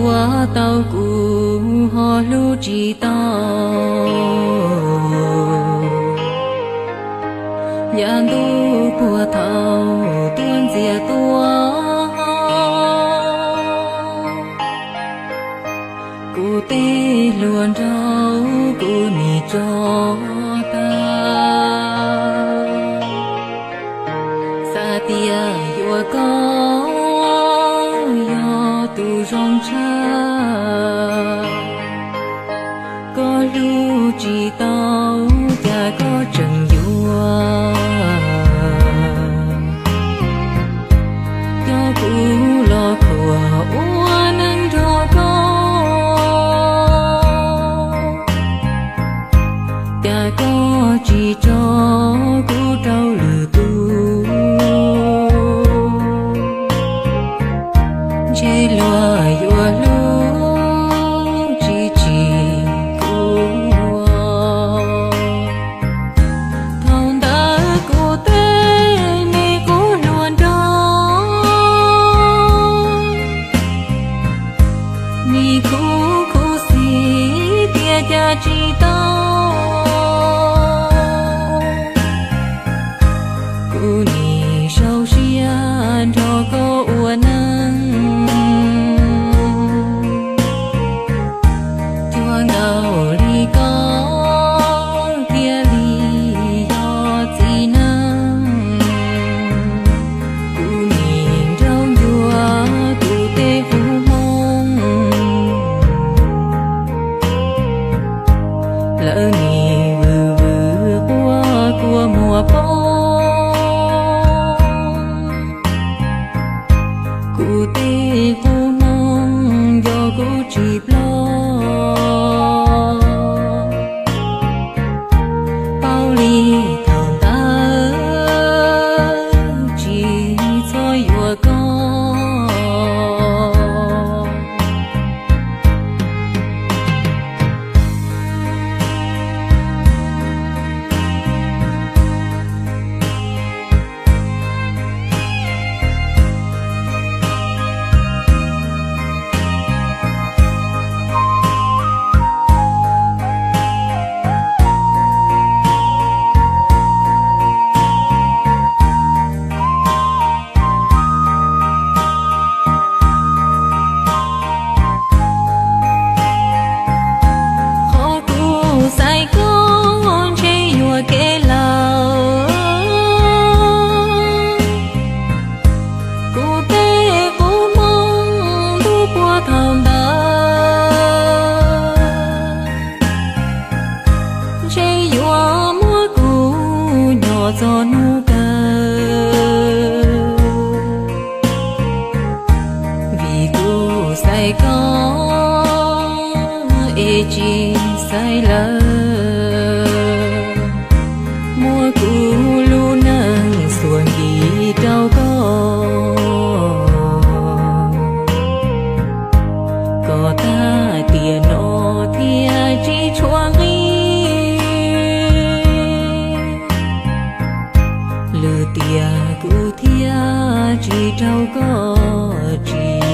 Ua tau kuv ho hlub tsis tau, yav ntuj puag thaum tuaj ntxias tuaj, kuv tej hluas nraug kuv nim tso tag. Xav tias yuav koj yog tus zoo tshaj, koj hlub tsis tau cas koj tseem yuav coj kuv los khuam ua neej nrog koj. Cas koj tsis tso kuv rau lwm tus, ntshe luag yuav hlub tsis tsim kuv. Thaum ntawd kuv tej me qub hluas nraug nim khuv khuv xim tias cas tsis tau. Kuv nim sau siab nrog koj ua neej, cuag nkaus li koj thiaj li yog txiv neej. Kuv nim nrauj ncua kuv tej qub hmoob, lawv nim vwm vwm quaj kua muag poob. Kuv tej qub hmoob nco kuv tsis ploj, paub li thaum ntawd tsis txhob yuav koj. Qhov kuv xaiv koj ntshe yuam kev lawm. Kuv tej qub hmoob ntuj puag thaum ntawd, ntshe yuav muab kuv nyom txog hnub kawg. Vim kuv xaiv koj es tsis xaiv lawv, muab kuv lub neej xuas nkim rau koj, kom tag tiam no thiaj tsis tshuav nqi. Lwm tiam kuv thiaj tsis raug koj tsim.